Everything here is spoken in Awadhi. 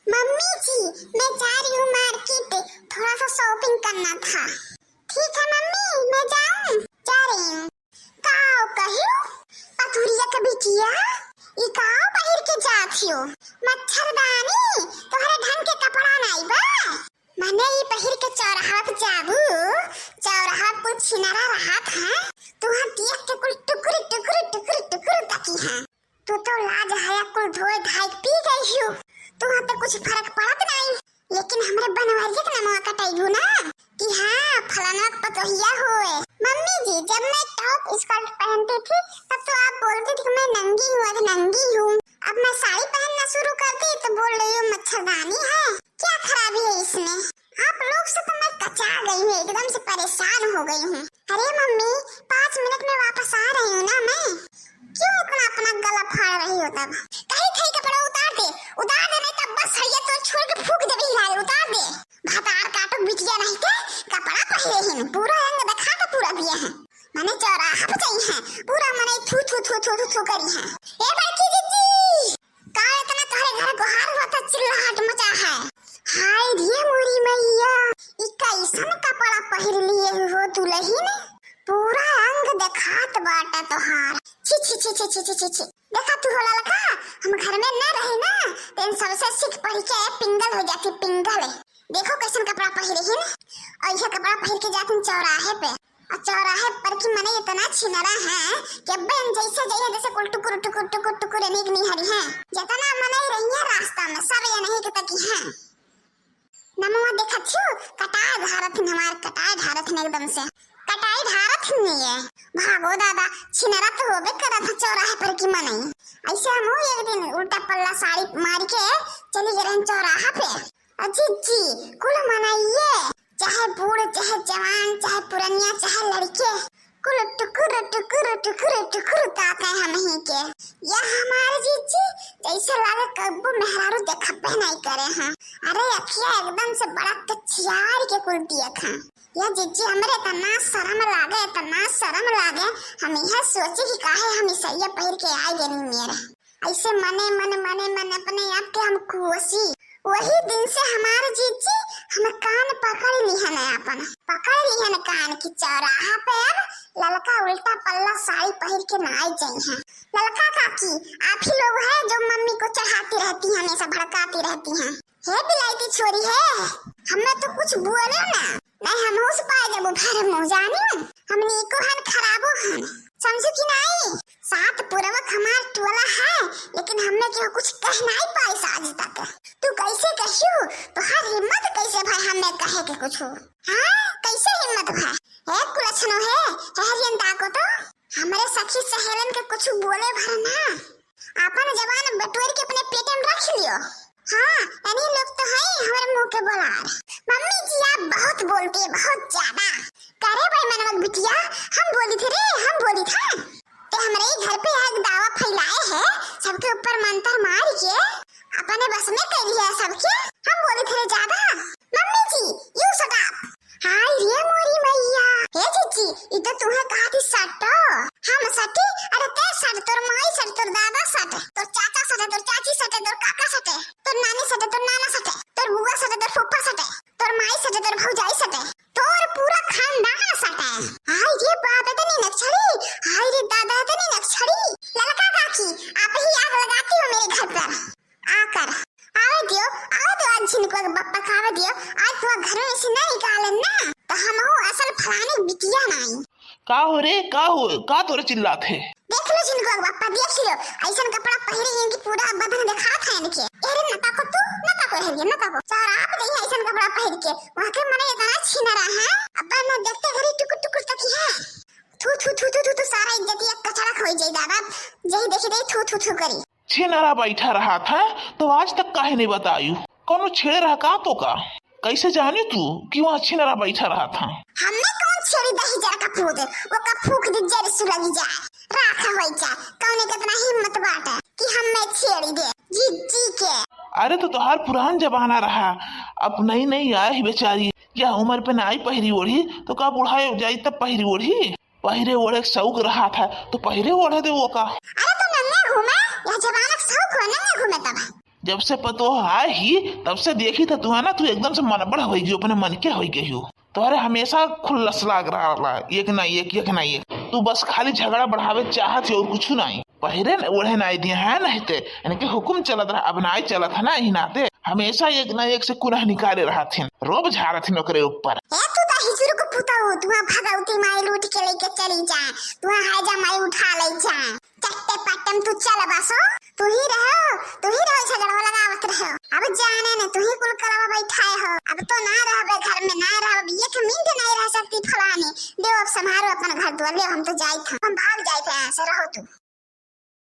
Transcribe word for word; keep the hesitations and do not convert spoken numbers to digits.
मम्मी जी, मैं जा रही हूँ मार्केट, थोड़ा सा शॉपिंग करना था। ठीक है मम्मी, मैं जाऊँ? जा रही हूँ। का कहियो? पतुरिया के बिटिया, ई का पहिर के जात हियो? मच्छरदानी, तोहरे ढंग के कपड़ा नाई बा। मने ई पहिर के चौराहा पे जाबू, चौराहा कुल छिनरा रहत है, तुहा देख के कुल टुकुर टुकुर टुकुर टुकुर तकी है। तू तो लाज हया कुल धोए धाए पी गई हियो, तुहा तो कुछ फर्क पड़त नाई। लेकिन हमरे बनवरिया के नमवा कटइबू ना कि हाँ, फलाना के पतोहिया होए। मम्मी जी, जब मैं टॉप स्कर्ट पहनती थी, तब तो आप बोलती थी कि मैं नंगी हूँ, आज नंगी हूँ। अब मैं साड़ी पहनना शुरू कर दी तो बोल रही हूँ मच्छरदानी है। क्या खराबी है इसमें? आप लोग से तो मैं कचा गई हूँ, एकदम से परेशान हो गई हूँ। अरे मम्मी, पाँच मिनट में वापस आ रही हूँ ना मैं, क्यों इतना अपना गला फाड़ रही हो तब? कहीं थे कपड़ा उतार दे, उतार दे, नहीं तब बस हइया तो छोड़ के फूंक देबे हिला, उतार दे। भतार काटो बिटिया नहीं के, कपड़ा पहिरे हिन, पूरा अंग दिखा के पूरा दिए हैं। मने चौराहा पे जाई हैं, पूरा मने थू थू थू थू थू थू करी हैं। ए बड़की दीदी, का इतना तोहरे घर गोहार होता चिल्लाहट मचा है? हाय रे मोरी मैया, ई कैसन कपड़ा पहिर लिए हो दुल्हन? पूरा अंग देखात बाटा तोहार। छी, छी, छी। देखा तू हो ललका, हम घर में न रही ना, तो इन सबसे सीख पढ़ के पिंगल हो जाती, पिंगल। देखो कैसन कपड़ा पहिरे हिन, और यह कपड़ा पहिर के जाती चौराहे पे। और चौराहे पर की मने इतना छिनरा है कि अब्बे हम जैसे जाइए जैसे कुल टुकुर टुकुर टुकुर टुकुर एनिक निहरी हैं। जितना मने रही है रास्ता में सब ये नहीं के तकी हैं। नमवा देखत छु, कटाए धारत हिन हमार, कटाए धारत हिन एकदम से। कटाई धारत हिन ये। भागो दादा, छिनरा तो होबे करत है चौराहे पर की मनई। ऐसे हम एक दिन उल्टा पल्ला साड़ी मार के चली गए रहन चौराहा पे। अजी जी, कुल मनइये, चाहे बूढ़, चाहे जवान, चाहे पुरनिया, चाहे लड़के, कुल टुकुर, टुकुर, टुकुर, टुकुर ताके हमही के। या हमार जीजी, जैसे लागे कब्बो मेहरारू देखबे नहीं करे हैं। अरे अखिया एकदम से बड़ा कचियार के कुल दिए हैं। या जीजी, हमरे इतना शर्म लागे, इतना शर्म लागे, हम यह सोचे कि काहे हम इसैया पहिर के आए गनी मेरे। ऐसे मने मन, मने मन अपने आप के हम कोसी। वही दिन से हमार जीजी हम कान पकड़ लिहन अपन, पकड़ लिहन कान की चौराहा पे अब ललका उल्टा पल्ला साड़ी पहिर के ना जाई हैं। ललका काकी, आप ही लोग हैं जो मम्मी को चढ़ाती रहती हैं, हमेशा भड़काती रहती हैं। हे बिलाइती छोरी है, हमें तो कुछ बोले ना, नहीं हम होश पाए जब उधर मुँह जानी, हमनी को हन खराबो हन, समझो कि नहीं? सात पुरवक हमार टोला है, लेकिन हमें केहू कुछ कह नहीं पाइस आज तक। तू कैसे कहियो? तोहार हिम्मत कैसे भाई हमें कहे के कुछ? हाँ, कैसे हिम्मत भाई? ए कुलछनो है, हरियन दाको तो हमरे सखी सहेलन के कुछ बोले भर ना। आपन जबान बटोर के अपने पेटे में रख लियो। हाँ, एनी लोग तो है हमारे मुंह के बोलार। मम्मी जी, आप बहुत बोलती है, बहुत ज्यादा। करे भाई मनवा बिटिया, हम बोली थे रे, हम बोली था। ते हमरे ही घर पे आग दावा फैलाए है, सबके ऊपर मंत्र मार के अपने बस में कर लिया सबके। हम बोली थे रे ज्यादा। मम्मी जी, you shut up। हाय रे मोरी मैया। हे जीजी, ई तो तुहे कहा थी सटो। हम सटी? अरे ते सट, तोर माई सट, तोर दादा सट, तोर चाचा सटे, तोर चाची सटे, तोर काका सटे, तोर नानी सटे, तोर नाना सटे, तोर बुआ सटे, तोर फूफा सटे, तोर माई सटे, तोर भौजाई सटे, तोर पूरा खानदान सटे। हाय रे बाप, इतनी नक्सड़ी, हाय रे दादा, इतनी नक्सड़ी। ललका काकी, आप ही आग लगाती हो मेरे घर पर। आकर, आवे दियो, आवे दियो, आज झिनकुआ के बप्पा का आवे दियो, आज तुआ घर में से ना निकालन ना, तो हम हो असल फलाने बिटिया नाई। का हो रे, का हो, का तोरे चिल्लात है? देख लो झिनकुआ के बप्पा, देख लो, ऐसन कपड़ा पहिरे हैं कि पूरा बदन दिखात है इनके। ए रे, ना ताको तू, ना ताको है ये, ना ताको। सारा आप नहीं है ऐसन कपड़ा पहिर के, वहाँ के मने इतना छिनरा है, अब ना देखते घरी टुकुर टुकुर तकी है। थू, थू, थू, सारा इज्जतिया कचरा खोई जाई दादा, जही देखी दे थू, थू, थू करी। छिनरा बैठा रहा था, तो आज तक काहे नहीं बतायू? कौनो छेड़े रहा का तो का? कैसे जाने तू कि वहाँ छिनरा बैठा रहा था? हमें कौन छेड़ी दही जरा का पूत, वो का फूक दी जर सुलगी जाए, राख होई जाए, कौने कितना हिम्मत बाटे कि हमें छेड़ी दे, जी, जी के। अरे तो तोहार पुरान जमाना रहा, अब नई नई आए ही बेचारी, यह उम्र पे नाई पहिरी ओढ़ी तो का बुढ़ाए जाई तब पहिरी ओढ़ी? पहिरे ओढ़े के शौक रहा था, तो पहिरे ओढ़े दे वो का। अरे तो नंगे घूमे, यह जमाना के शौक हो, नंगे घूमे तब। जब से पतोह आए ही, तब से देखी था तू, है ना, तू एकदम से मनबढ़ होइ गयो, अपने मन के होइ गयो। तोहरे हमेशा खुल्लस लाग रहा, एक ना एक, एक ना एक। तू बस खाली झगड़ा बढ़ावे चाहत ही और कुछ नहीं। पहिरे न ओढ़े नाई दिए हैं, नहीं ते इनके हुकुम चलत रहा, अब नाई चलत है ना, यही नाते हमेशा एक ना एक से कुनह निकाले रहत हिन, रोब झारत हिन ओकरे ऊपर। ए, तू तो हिजरू को पुता हो, तू भगवती माई लूट के लेके चली जाए, तू हैजा माई उठा ले जाए। चट्टे पट्टे में तू चल बसो, तू ही रहो, तू ही रहो, झगड़वा लगावत रहो। अब जाने ने तू ही कुल करवा बैठाए हो। अब तो ना रहबे घर में, ना रहबे, एक मिनट नहीं रह सकती फलानी। ले अब संभारो अपन घर दुआर, ले हम तो जाइत हन, हम भाग जाइत हन, यहाँ से रहो तू।